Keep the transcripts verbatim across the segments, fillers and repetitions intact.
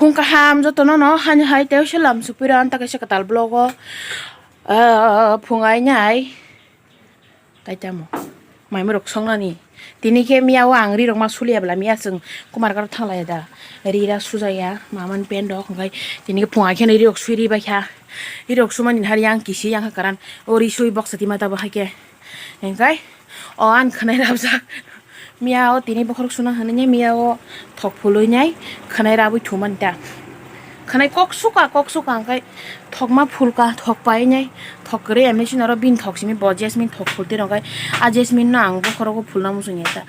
Phung kaham jotono no hani hai tei se lam sukpira anta kaisa kwtal vlog o, ah, phung ai nai. Tai tamo. Maimai rok songnani. Tini khe miya o ang ri rok ma suliya bwla miya chwng kumar karo thanglaiya da. Ri ra sujaya, mamani pen rok hwnkhe tini khe phung ai kheno ri rok sui ri baikha. Ri rok sumani hari yang kisi yang kha karan. O ri sui boksa tima tabo hai khe. Hwnkhe o ang khwnai rabjak. Miya o tini bokhorok suna hwnwi miya o thok phului nai khwnai rabwi thumani ta. Khwnai kok suka, kok suka hwnkhe thokma phulka, thok painai, thok kwrwi emni sino oro bini thok simi bo Jasmine thok phul tiro hwnkhe a Jasmine no ang bokhorogo phulna muchungya ta.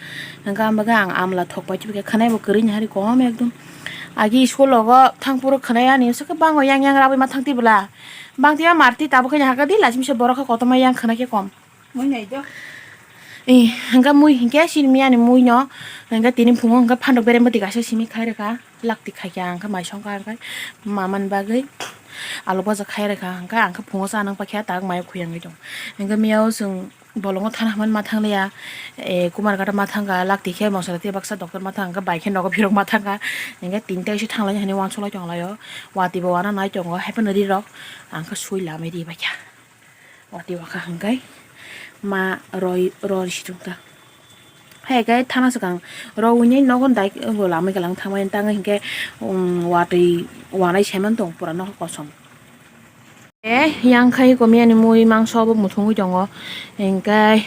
Hwnkhe ang bagwi ang amla thok pai tibikhe khwnai bo kwrwi ni hari kom ekdom. Agi school logo thang phuru khwnai ani swkhe bango yang yang rabwi ma thang tibwla. Bang tiya marti tabukhe ni hakhe di lachimisa borok khe kotorma yang khwnai khe kom. Mui nai do. Eh, hingke mui hingke sini miya ni mui no, hingke tini phungo hingke phandok berem bwtwi kaisa simi khai rwkha, lakti khai kha, hingke mai songkha, hingke mamani bagwi alu bwsa khai rwkha, hingke ang khe phungo cha nang pakha tak mai khuyang tong. Hingke miya o chwng bolongo thana hwnmani ma thang liya, eh, Kumarghat ma thang kha, lakti khe mosra tei baksa doctor ma thang kha, bai khe nogo phirok ma thang kha, hingke tinta isi thang lai hwnwi uansuk lai tong lai o, watwi bo wana nai tongo, hapheno ri rok ang khe sui lamwi ri bai kha. Watwi wakha hwnkhe ma roi roi si thung ta. Hai khe thana swkang rowini nogo dai bo lamwi kalang thangmani tangwi hinkhe, um, watwi wanai saiman tong pura nokha kosom. E yang khai ko miyani mui mangso bo muthungwi tongo. Hinkhe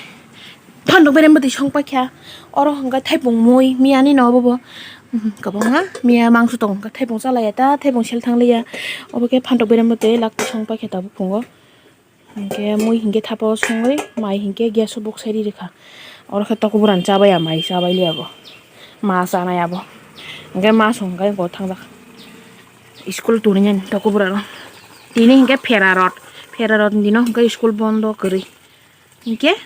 phandok berem bwtwi song paikha. Oro hinkhe thaipung mui miyani no bo bo. Kwbangma miya mangso tongo hinkhe thaipung chalaiya ta thaipung sel thangliya. Obo khe phandok berem bwtwi lakti song paikha tabuk phungo. Hinkhe mui hinkhe thapa o songwi mai hinkhe gas o boksai ri rikha. Oro khe tokobwrang chabaiya mai chabai liya bo. Ma chanai abo. Hinkhe ma song hinkhe bo thangjak. School turnina tokobwrang. Tini hinkhe phera rot. Phera rot ni dino hinkhe school bondo kwrwi. Hinkhe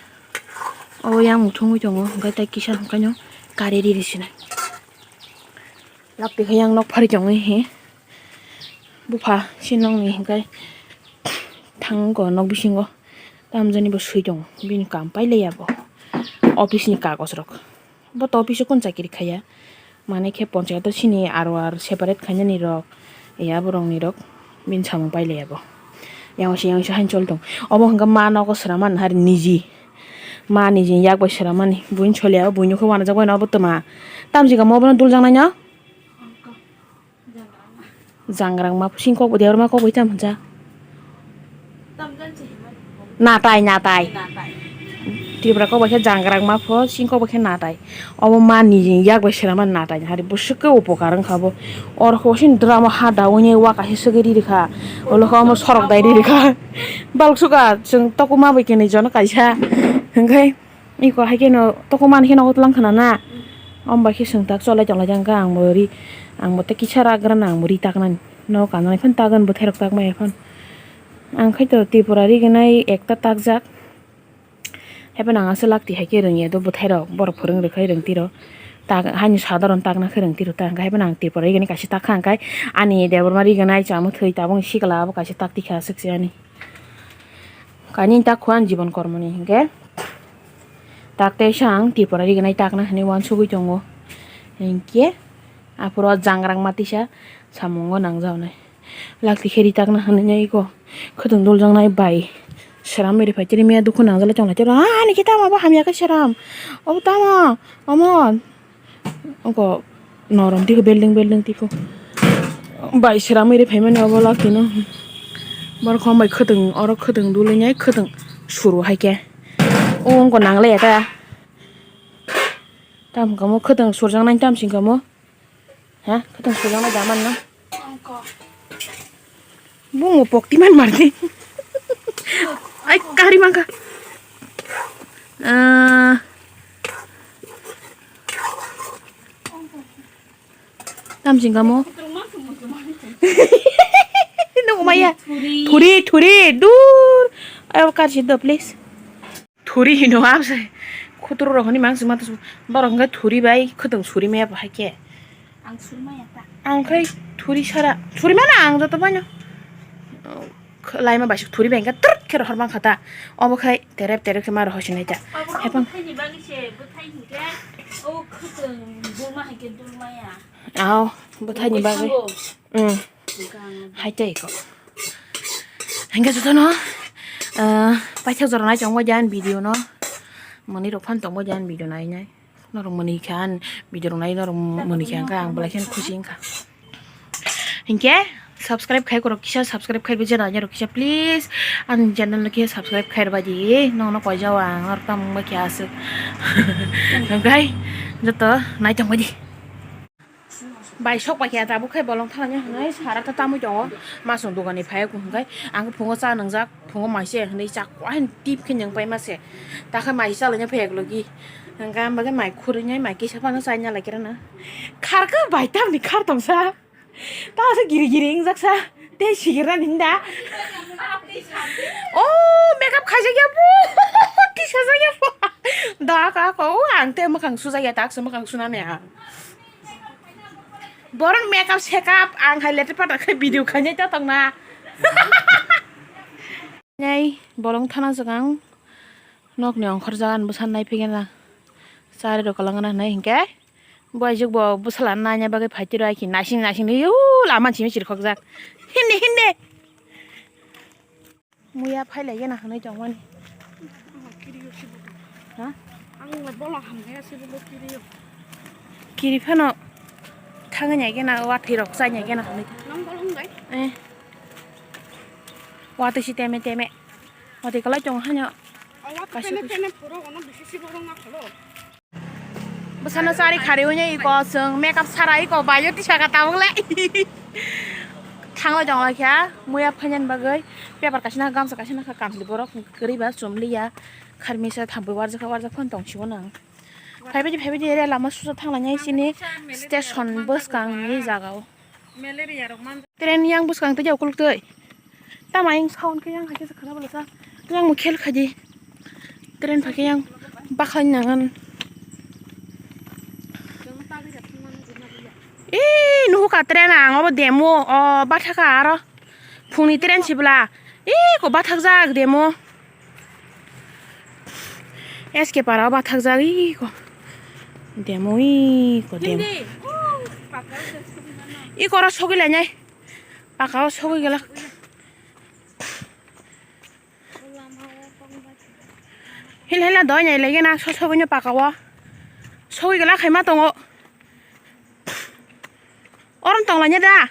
o yang muthungwi tongo hinkhe tei kisa hinkhe no kari riri sinai. Lakti khe yang nok phari tongwi hi. Bupha si nokni hinkhe thango nok bisingo tamjani bo swi tongo bini kam pailaiya bo office ni kagoj rok bo to office o kunu chakiri khaiya manwi khe ponchayat o sini aro ar separate khainani rok ya borok ni rok bini samung pailaiya bo yang se yang se han choli tong obo hinkhe ma nogo swrang mani hari niji ma niji yak bai swrang mani buini choli ya buino khe wanajak bai no obo twma tamjika mo obono dul jak nai no. Jangrang ma sing kok debra ma kok bai tam ja. Natai natai. Tripura kok bai khe jangrang ma pho sing kok bai khe natai. Obo ma ni yak bai sera ma natai hari bwswk khe upokar wngkha bo. Or ho sing drama ha da uni wa kaisa swgwi ri rikha. Olo khe omo sorok dai ri rikha. Balok suka chwng tokuma bai khe ni jono kaisa. Hwnkhe. Iko hai kheno toko man kheno tlang khna na. Om bai khe swng tak cholai tong lai jang kha ang bo ri ang bo tei kisa rak gra na ang bo ri tak nani. No kanai phano tak ani bwthai rok tak maya phano. Ang khai to Tripura ri gnai ekta tak jak. Hai phano ang aswk lak ti hai khe rwng ya do bwthai rok borok phwrwng rwkhai rwng tiro. Tak haini sadharon tak na khe rwng tiro ta hwnkhe hai phano ang Tripura ri gnai kaisa tak kha hwnkhe ani Debbarma ri gnai chama thwi tabuk sikla abo kaisa tak tikha aswk se ani. Kani tak kho ang jibon kormoni hinkhe tak teisa ang Tripura ri gnai takna hinwi uansugwi tongo. Hinkhe aphuru o jangrang ma tisa samungo nangjaknai. Lakti khe ri takna hinwi iko khwtwng duljaknai bai. Sram ri phai chiri miya dukhu nangjakle tongla chiro ani khe tamo bo hamya khe sram. Obo tamo omo. Oko norom tiko building building tiko. Bai sramwi ri phaimani obo lak tino. Borok hom bai khwtwng oro khwtwng dulwi nai khwtwng suru hai khe. O ongko nanglaiya ta. Tam kamo khwtwng surjaknai tam sing kamo. Ha khwtwng surjaknai da manno. Bung o pokti man mardi. Ai kari mangka. Ah. Tam sing kamo. Nuk maya. Thuri thuri dur. Ayo kar sido please. Thuri hino amse. Khuturu rok hini mang sima tu borok hingke thuri bai khwtwng suri maya bo hai khe. Ang suri maya ta. Ang khai thuri sara. Suri mana ang joto baino. Laima bai suk thuri bai hwnkhe trut khe rohor mankha ta. Obo khai terep terep khe ma rohor sinai ta. Abo Hepang. Bwthaini bagwi se, bwthai hinkhe o khwtwng buma hinkhe dulmaya. Ao, bwthaini bagwi. Bwthango. Mm. Gang. Hai tei ko. Hingke jotono, ah, paithak jora nai tongma jan video no. Mani rok phan tongma jan video nai nai. Norok mani khan video rok nai norok mani khan ka ang belai khan khusi wngkha. Hingke subscribe khai korok kisa subscribe khai bijana norok kisa please. Ang channel no kisa subscribe khai rwbaidi. Nong no koi jawa ang norok tam wngba khe aswk. Hingke joto nai tongma di. Bai sok pai khe tabuk khai bolong thangya hwnwi sara ta tamwi tongo. Masong dogani phai hwnkhai ang phungo cha nwngjak phungo maise hwnwi chak wahin tip khe nwng pai mase. Ta khe maise chalaina phai logi. Hwnkhai am bagwi mai khurwi nai mai kisa phano chaina lai khe rana. Khar khe bai tamni khar tong sa. Ta se giri giri wngjak sa. Tei sigir rani hinda. Oh, makeup khaijak ya bo. Tisa jak ya bo. Da ka ko ang te mwkhang sujak ya tak se mwkhang sunani ang. Borok makeup sekap ang hai letter patta khai video khainai ta tongna. Nai bolong thana jwk ang nokni ongkhor jaga ni bwsa nai phigena chari rok kwlwng gana hinai hinkhe bo aijak bo bwsala nanya bagwi phaitiro aiki nasing nasing nw lama simi chirkhok jak hindi hindi. Muya phai lai gana hwnwi tongmani. Ang kirio se bo. Ha? Ang le bola hamya se bo kirio. Kiri phano thangwi nai gana watwi rok chai nai gana hwnwi. Nang bolong dai? Eh. Watwi si teme teme. Watwi kwlai tongo hanya. Awa kaisa pene kusa. Pene puro ono bisi si borong na kholo. Bwsano chari khari wngya iko chwng makeup sara iko bayo tisaka tabuk le. Thangla jongla khe muya phainani bagwi paper kaisa nakha gamsa kaisa nakha kanchli borok kwrwi ba chumliya kharmisa thampui warjakha warjak phano tongsigo nang. Phaibaidi phaibaidi ere lama susa thanglainai sini station bwskangni jagao. Malaria rok man. Train yang bwskang tei ukuluk tei. Tama yang sound khe yang haikhe khana bwlasa. Yang mo khel khaidi. Train phai khe yang bakhlai nangan. Ee, nuhuka train ang obo demo o bathaka aro phungni train sibla. Ee, ko bathakjak demo. S K para o bathakjak iko. Demo iko demo. Iko oro sogwi lainai. Paka o sogwi gela. Hila hila doi nai lagi na so sogwi no paka o. Sogwi gela khaima tongo. Orom tong lainai da.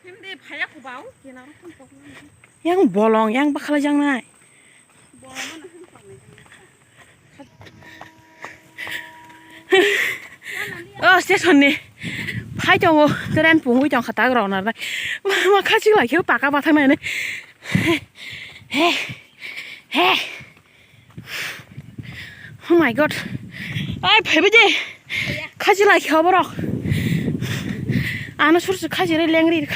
Hindi phaya kubao, kena rokon tong. Yang bolong, yang bakhala jang nai. Bolong mana hum tong nai. Oh, station ni. Phai tongo, train pungwi tong kha tak rok na. Ma, ma khachi lai khe paka bathang nai. He. He. Oh my God. Ai, phaibai de. Khachi lai khe borok. Ano sur sur khachi re lengri.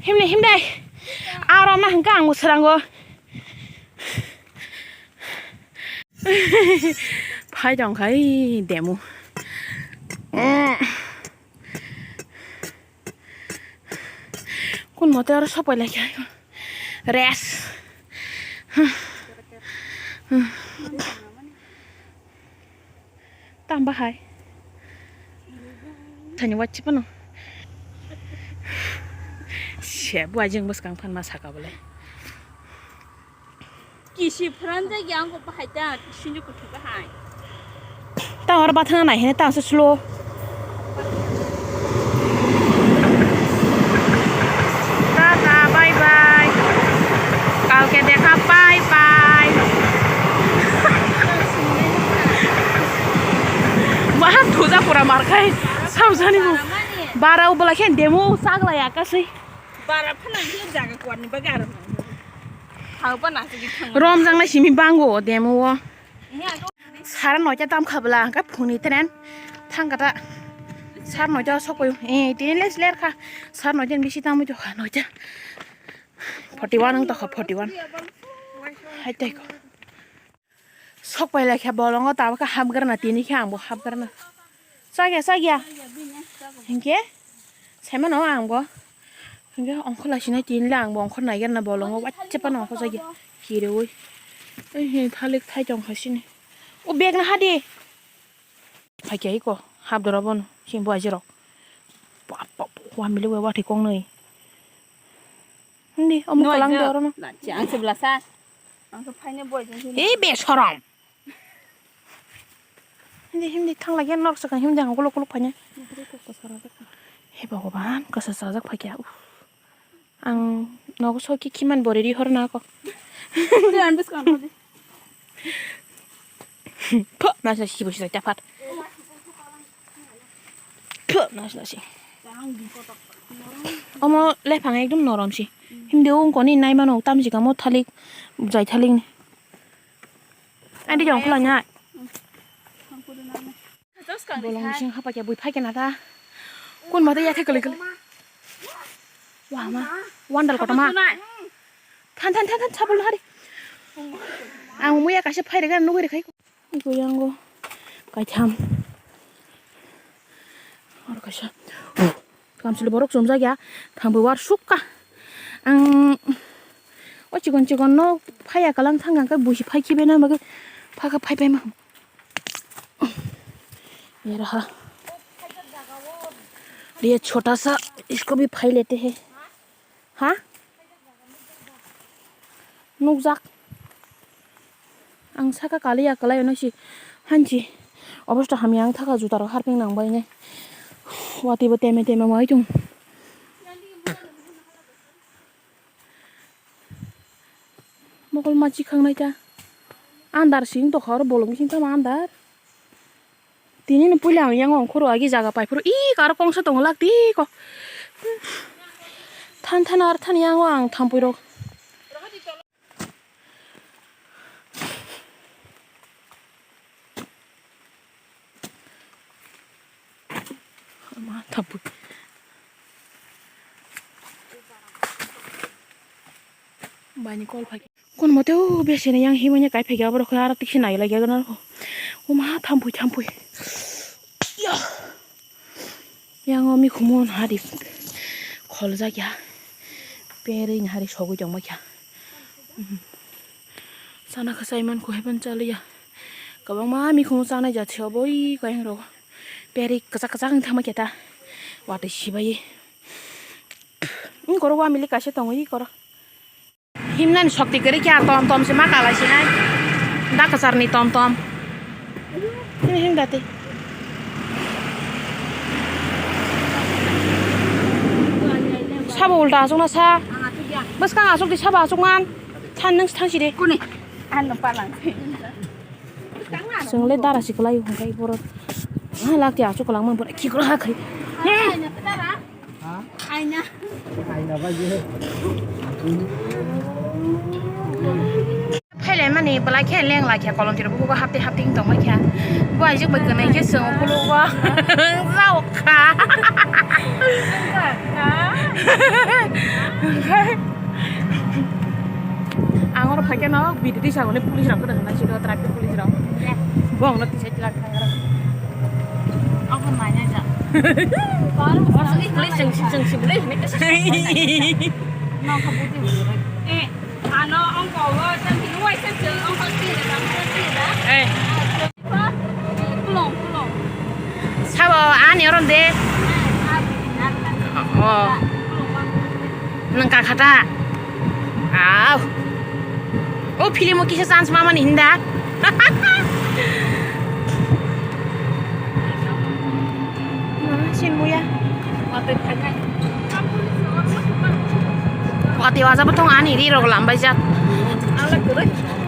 Himne himne. Aro ma hangka ang srango. Phai dong khai demo. Kun mote aro sopai lai khe. Rest. Tamba hai. Thani wachi pano. Se buai jeng bwskang phan ma saka bole. Kisi phrang jagya ang ko bahai ta, sinjo kuthuk bahai. Tang oro bathang nai hene tang se slow. Tata, bye bye. Kalke dekha, bye bye. Maha thuja pura markhai. Samsani mu. Bara ubala khe demo sagla ya kasai. Bara phano hino jaga kuarni bagwi aro. Hauba na sigi thang. Romjak nai simi bango demo o. Sara noita tam khabla hangka phungni train thangkata. Sara noita sokoi. Eh, tini les ler kha. Sara noita bisi tam to kha noita. Forty one ang to kha forty one. Hai tai ko. Sok pai lai khe bolongo tabuk khe hapgrana tini khe ang bo hapgrana. Chakya chakya. Hinkhe saimano ang bo. Hingke ongkhor laisinai tini le ang bo ongkhor naiger na bolongo watte phano ongkhor jagya. Kireui. Ei he thalik thai tong kha sini. O bag na hadi. Phaikya iko hap dora bono sini bo aijorok. Bap bap wa mili wa wathi kong nai. Hindi omo Nuai kalang je. De oro no. Na, si ang se belasa. Ang se phaine boi jeng sini. Ei be sorom. Hindi hindi thang lagi norok sakang hindi ang kuluk kuluk phanya. He Bhagwan kasa sajak phaikya. Uff. Ang nogo soki kiman bore ri hor na ko. Twi ang bwskang thodi. Pho, nasa si bo si ta phat. Pho, nasa si. Omo lephang ekdom norom si. Himde ung koni nai mano tam si kamo thalik jai thalik ni. Andi jong khulanya. Bolong bising hapakya bui phaikya na ta. Kun mata ya thai kwlwi kwlwi. Wah ma. Wandal kotoma. Than than than than sabul hari. Ang muya kaisa phairega nugwi rwkhai. Iko yango kaitham. Oro kaisa. Kamchwlwi borok chumjak ya, thangbo war sukha. Ang o chikon chikon no phaiya kalang thang khe buisi phai khibai na bagwi phakha phai pai ma. Ye raha. Ye chota sa isko bhi phai lete hai. Ha? Nukjak. Ang saka kaliya kalai ono si hanchi. Obosta hamya ang thaka juta rok harping nang bai nai. Wati bo teme teme mai chung. Mokol machi khang nai ta. Andar sing to khor bolong sing tama andar. Tini ni puila ang yang ong khoro agi jaga pai phuru i karo kongsa tongo lak ti ko. Than than ar than yang ang thampui rok. Ma thampui. Bani kol phai. Kun mote o besene yang himanya kai phege aborok khe aro tikse nai lai gana ko. O ma thampui thampui. Yang o mikhumu hari kholjak ya. Pereng hari sogwi tongma kha. Sana kha sai man kho heban chaliya. Kwbangma mikhumu chanai jat se obo i kayang rogo. Pereng kwchak kwchak wng thangma khe ta. Watwi sibai. Ni koro wa mili kaisa tongo i koro. Himnani shokti kwrwi khe a tom tom se ma kalai sinai. Da kwcharni tom tom. Him him dati. Sabo ulta aswk na sa. Bwskang aswk di sabo aswk man. Than nwng thang si de. Kuni. Ano palang. Chwng le dara si kwlai hwnkhai borok. Ha lak ya aswk kwlangma borok khikrok ha khai. Aina. Aina ba je. Phailai mani belai khe leng lai khe kolom tiro bukugo hapte hapte wng tongma khe. Bo aijak bai kwnwi khe chwng ukulugo. Jao kha. Ang oro phaikhe no bidiri sagoni police rok kwthang nai siro traffic police rok. Bo ang no tisai tilak thang aro. Ang khe manya ja. Police chwng si chwng si bwlai hinwi kisa. Nokha buti bwlai. Eh, ano ang ko wo chwng si wai se chwng ang ko si da, ang ko si da. Eh. Kulong, kulong. Sabo ani oron de. Oh. Nang kakhata. Au. O film o kisa chance mamani hinda. Sin muya. Watwi waja bwthong ani ri rok lambai jak.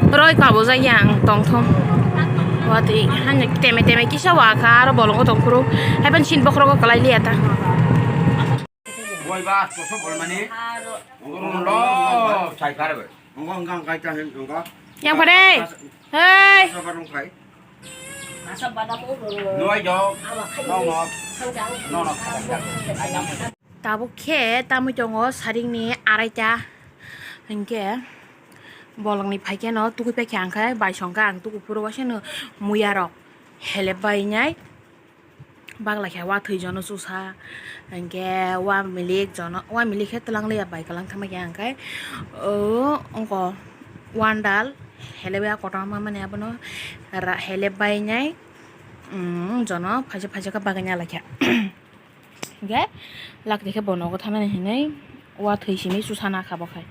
Roi kabo jak yang tong thong. Watwi hanya teme teme kisa wa kha aro bolongo tong phuru. Haipan sin bokhrogo kwlai liya ta. Boi ba, koso bolmani. Ongko rondo, sai kare bai. Ongko ongka ongka ita hin ongko. Yang pade. Hei. Asa barung kai. Nuai jok. No no. No no. Tabuk khe tamui tongo saringni araita. Hinkhe bolongni phaikhe no tugui paikha ang khe bai songkha ang tuku phuru waisano muya rok helep bai nai. Bagla khe wa thwi jono chusa, hinkhe wa milik jono, wa milik khe twlang liya bai kwlang thangma khe, hinkhe o wngkha wandal helebya kotorma mani abono helep bai nai jono phaisa phaisa khe bagwi nai lai khe. Hinkhe lak twi khe bo nogo thanani hinwi wa thwi simi chusa na kha bo khai.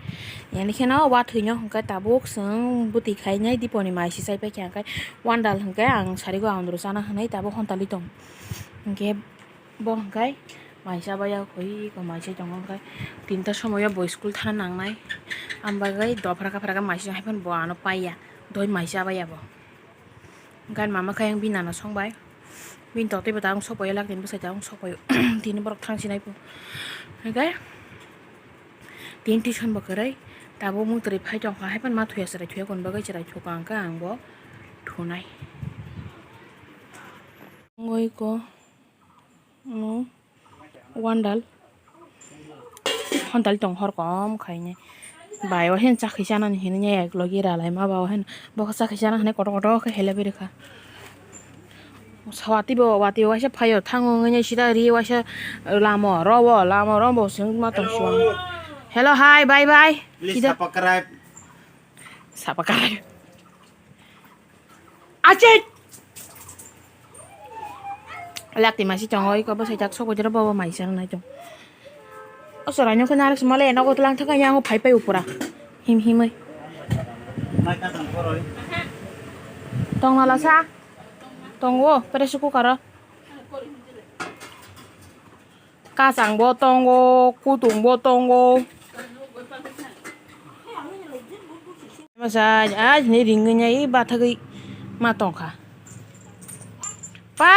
Yani kheno wa thwino hinkhe tabuk chwng bwtwi khainai diponi mai se chai paikha, hinkhe wandal hinkhe ang sarigo andro chana hinwi tabuk hontali tong. Hinkhe bo hinkhe mai cha baya koi ko mai se tongo, hinkhe tinta somoyo bo school thana nangnai, am bagwi dophra kaphra khe mai se hai phano bo ano paiya, doi mai cha baya bo. Gan mama khe ang bini nana songbai. Bini totwi bo ta ang sokbai lak ni bwsai ta ang sokbai. Tini borok thang sinai po. Hinkhe tini tuition bo kwrwi. Tabuk mung twrwi phai tongkha. Hai phano ma thuya chwrai thuya kon bagwi chwrai thuka hwnkhe ang bo thunai. Oi ko. Ano wandal. Hontal tong hor kom khainai. Bai o hen chakhi chanani hinwi ek logi ralai ma ba o hen bo chakhi chana hinwi kotor kotor khe hele biri kha. Watwi bo watwi waisa phaio thango wngwi sida ri waisa lama ro bo lama ro bo sing ma tong suang. Hello hi bye bye. Please subscribe. Sapa karai. Acit. Lak ti masi tongo iko bo sai tak sok bojero bo mai sang nai tong. O sorai no khe narak sumale eno go tlang thaka yang phai pai upura. Him himai. Tong nala sa. Tongo pressure cooker o. Kachang bo tongo, kutung bo tongo. Masa aaj ni ringwi nai bathagwi ma tongkha. Pa!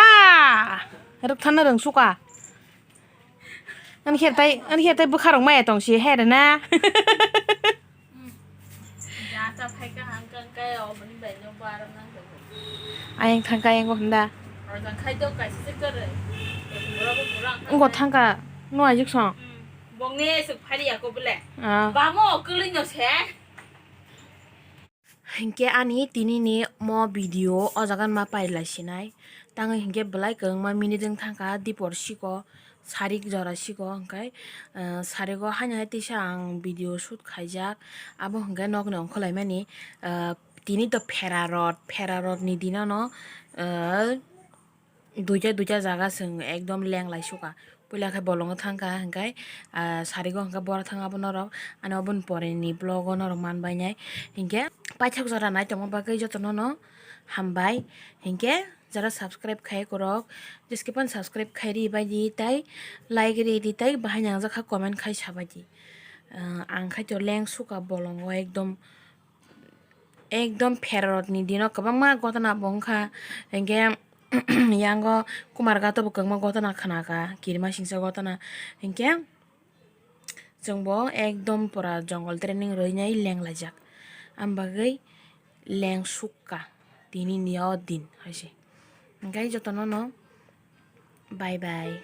Rwkthana rwngsuka. Ani khe tai, ani khe tai bwkha rok maya tong si he rwna. Ayang thangka ayang hwnda. Wngkha thangka no ajuk song. Bongni esuk phari ako bole. Ah. Bamo kwlwi no se. Hinkhe ani tini ni mo video o jaga ma pailai sinai. Tangwi hinkhe belai kwbangma minute wng thangkha dipor siko. Sarik jora siko hwnkhe, ah, sarigo haino hai tisa ang video shoot khaijak. Abo hwnkhe nokni ongkhorlaimani, ah, tini to phera rot, phera rotni dinono, ah, duita duita jaga chwng ekdom lenglai suka. Puila khe bolongo thangkha hwnkhe, ah, sarigo hwnkhe bora thang abo norok. Ani oboni poreni vlog o norok manbainai. Hinkhe paithak jora naitongma bagwi jotono no hambai. Hinkhe jara subscribe khai korok, jeske phano subscribe khai ri bai di, tai like ri di, tai bahai nangjakha comment khai sabai di. Ah, ang khai to leng suka bolongo ekdom, ekdom pherarotni dino kwbangma gotona bo wngkha. Hinkhe yango Kumarghato bo kwbangma gotona khnakha, kirima singsa gotona. Hinkhe chwngbo ekdom pura jongol training rwinai lenglaijak. Am bagwi leng sukka tini ni o din hai se. Hwnkhe jotono no bye bye.